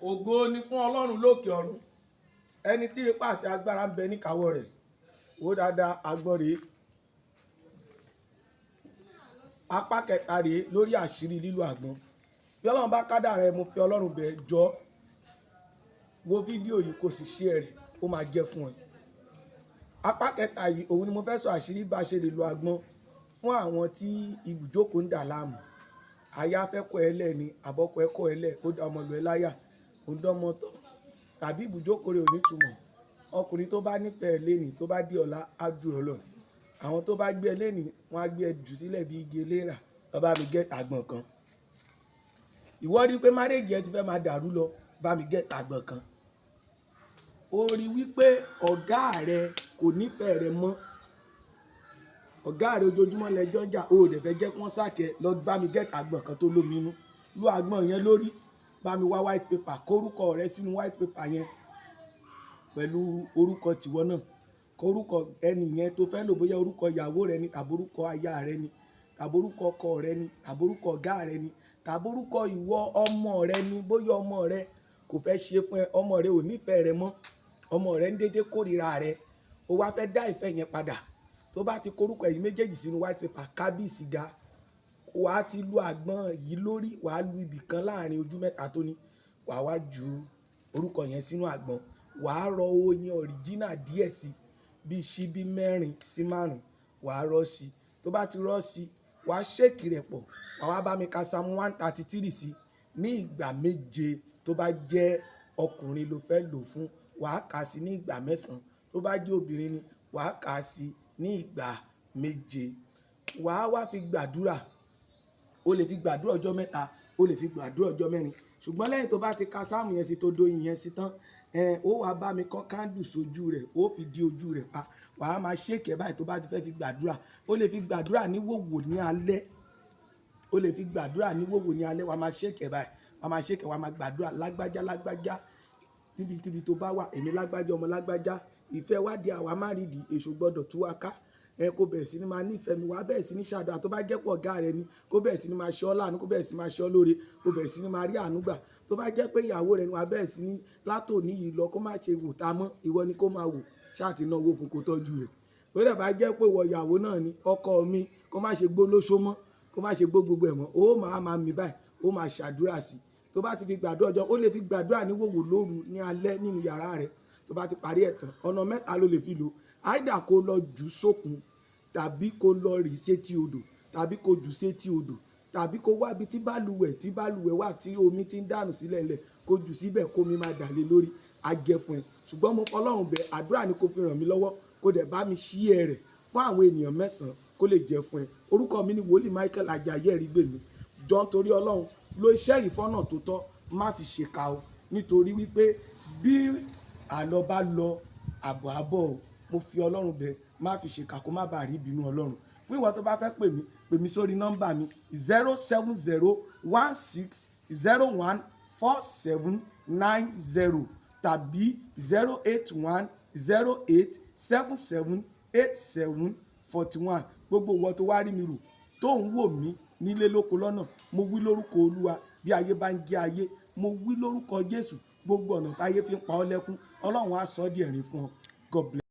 Ògo ni fún Ọlọ́run lókè ọ̀run, ẹni tí ipá àti agbára ń bẹ níkàáwọ́ rẹ̀. Wò dáadáa, agbọ́n rèé. Apá kẹta rèé lórí àṣírí lílo àgbọn. Bí Ọlọ́run bá kádàrá ẹ, mo fi Ọlọ́run bẹ̀ jọ, wo fídíò yìí, kó sì share rẹ̀, ó máa jẹ́ fún ẹ. Apá kẹta yìí, òun ni mo fẹ́ sọ àṣírí bá ṣe lè lo àgbọn fún àwọn tí ibùjókòó ń dà láàmú. Aya fẹ́ kọ́ ẹ lẹ̀ ni, àbọ́kọ ẹ kọ́ ẹ lẹ̀, ó dá ọmọ lù ẹ́ láyà, ó ń dánmọ́ tán, tàbí ibùjókòó rẹ̀ ò ní ìtumọ̀. Ọkùnrin tó bá nífẹ̀ẹ́ lénìí, tó bá dé ọ̀la, á jù ọ́ lọ. Àwọn tó bá gbé ẹ lénìí, wọ́n á gbé ẹ jù sílẹ̀ bí igi eléèrà. Lọ bá mi get àgbọn kan. Ìwọ rí pé marriage ẹ ti fẹ́ máa dàrú lọ, bá mi get àgbọn kan. Ó rí wípé ọ̀gá rẹ kò nífẹ̀ẹ́ rẹ mọ́. Ọ̀gá rẹ, ojoojúmọ́ lẹ́jọ́ ń jà, o ò dẹ̀ fẹ́ jẹ́ kí wọ́n sack ẹ, lọ bá mi get àgbọn kan tó lómi inú. Lu àgbọn yẹn lórí, bá mi wá white paper, kọ orúkọ rẹ sínú white paper yẹn pẹ̀lú orúkọ tìwọ náà. Kọ orúkọ ẹni yẹn tó fẹ́ lò, bóyá orúkọ ìyàwó rẹ ni, tàbí orúkọ aya rẹ ni, tàbí orúkọ ọkọ rẹ ni, tàbí orúkọ ọ̀gá rẹ ni, tàbí orúkọ ìwọ ọmọ rẹ ni. Bóyá ọmọ rẹ kò fẹ́ ṣe fún ẹ, ọmọ rẹ ò nífẹ̀ẹ́ rẹ mọ́, ọmọ rẹ ń dédé kórìíra rẹ, o wá fẹ́ dá ìfẹ́ yẹn padà. Tó bá ti kọ orúkọ ẹ̀yin méjèèjì sínú white paper, kábíyèsí ga, wà á ti lu àgbọn yìí lórí, wà á lu ibì kan láàrin ojú mẹ́ta tó ní, wà á wá ju orúkọ yẹn sínú àgbọn, wà á rọ oyin original díẹ̀ sí, bí ṣíbí 4 sí 5, wà á rọ́ sí. Tó bá ti rọ́ sí, wà á shake rẹ̀ pọ̀, wà á wá bá mi ka Psalm 133 sí ní ìgbà 7. Tó bá jẹ́ ọkùnrin ló fẹ́ lò fún, wà á kà á sí ní ìgbà 9. Tó bá jẹ́ obìnrin ni, wà á kà á sí ní ìgbà 7. Wà á wá fi gbàdúrà. O lè fi gbàdúrà ọjọ́ 3, o lè fi gbàdúrà ọjọ́ 4. Ṣùgbọ́n lẹ́yìn tó bá ti ka sáàmù yẹn sí, tó dóyin yẹn sí tán, ẹ ó wá bá mi kọ́ candle sójú rẹ̀, ó fi di ojú rẹ̀ pa, wàá máa shake ẹ̀ báyìí tó bá ti fẹ́ fi gbàdúrà. Ó lè fi gbàdúrà ní wòwò ní alẹ́, ó lè fi gbàdúrà ní wòwò ní alẹ́. Wàá máa shake ẹ̀ báyìí, wàá máa shake ẹ̀, wàá máa gbàdúrà: "Lágbájá, lágbájá, níbikíbi tó bá wà, èmi lágbájá, ọmọ lágbájá, ìfẹ́ wá di àwa má rí di, èṣù gbọ́dọ̀ tú wa ká." Ẹ kó bẹ̀rẹ̀ sí ní máa nífẹ̀ẹ́ mi, wàá bẹ̀rẹ̀ sí ní ṣàdúrà. Tó bá jẹ́ pọ̀ ọ̀gá rẹ ni, kó bẹ̀rẹ̀ sí ní máa ṣe ọ́ láàánú, kó bẹ̀rẹ̀ sí ní máa ṣe ọ́ lóore, kó bẹ̀rẹ̀ sí ní máa rí àánú gbà. Tó bá jẹ́ pé ìyàwó rẹ ni, wàá bẹ̀rẹ̀ sí ní látòní yìí lọ, kó má ṣe wò ta mọ́, ìwọ ni kó máa wò, ṣáà ti ná owó fún, kó tọ́jú rẹ̀. Bó dẹ̀ bá jẹ́ pé ìwọ ìyàwó náà ni, ọkọ mi kó má ṣe gbó lóṣó mọ́, kó má ṣe gbó gbogbo ẹ̀ mọ́, ó máa máa mi báyìí, ó máa ṣàdúrà sí i. Tó bá ti fi gbàdúrà ọjọ́, ó lè fi gbàdúrà ní wòwò lóru, ní alẹ́, nínú yàrá rẹ̀. Tó bá ti parí ẹ̀ tán, ọ̀nà mẹ́ta ló lè fi lò: áìdà kó lọ jù sókun, tàbí kó lọ rì sétí odò, tàbí kó jù sétí odò, tàbí kó wá ibi tí balùwẹ̀ wà tí omi ti ń dànù sílẹ̀ lẹ̀, kó jù síbẹ̀, kó mi máa dà lé lórí, á jẹ́ fún ẹ. Ṣùgbọ́n mo fọlọ́run bẹ̀, àdúrà ni kó fi ràn mí lọ́wọ́, kó dẹ̀ bá mi share rẹ̀ fún àwọn ènìyàn 9, kó lè jẹ́ fún ẹ. Orúkọ mi ni Wòlíì Michael Ajayi Ẹ̀rígbèmí. Jọ, nítorí Ọlọ́run, lo iṣẹ́ yìí fọ́nà tó tọ́, má fi ṣèkà o, nítorí wípé bí àlọ́ bá lọ, àbọ̀ àbọ̀ o. Mo fi Ọlọ́run bẹ̀, má fi ṣèkà, kó má bàa rí ìbínú Ọlọ́run. Fún ìwọ tó bá fẹ́ pè mí, pè mí sórí nọ́mbà mi: 07016014790 tàbí 08108778741. Gbogbo ìwọ tó wá rí mi rò, tó ń wò mí nílé lóko lọ́nà, mo wí lórúkọ Olúwa, bí ayé bá ń jẹ́ ayé, mo wí lórúkọ Jésù, gbogbo ọ̀nà táyé fi ń pa ọ́ lẹ́kún, Ọlọ́run á sọ ọ́ di ẹ̀rín fún ọ. God bless.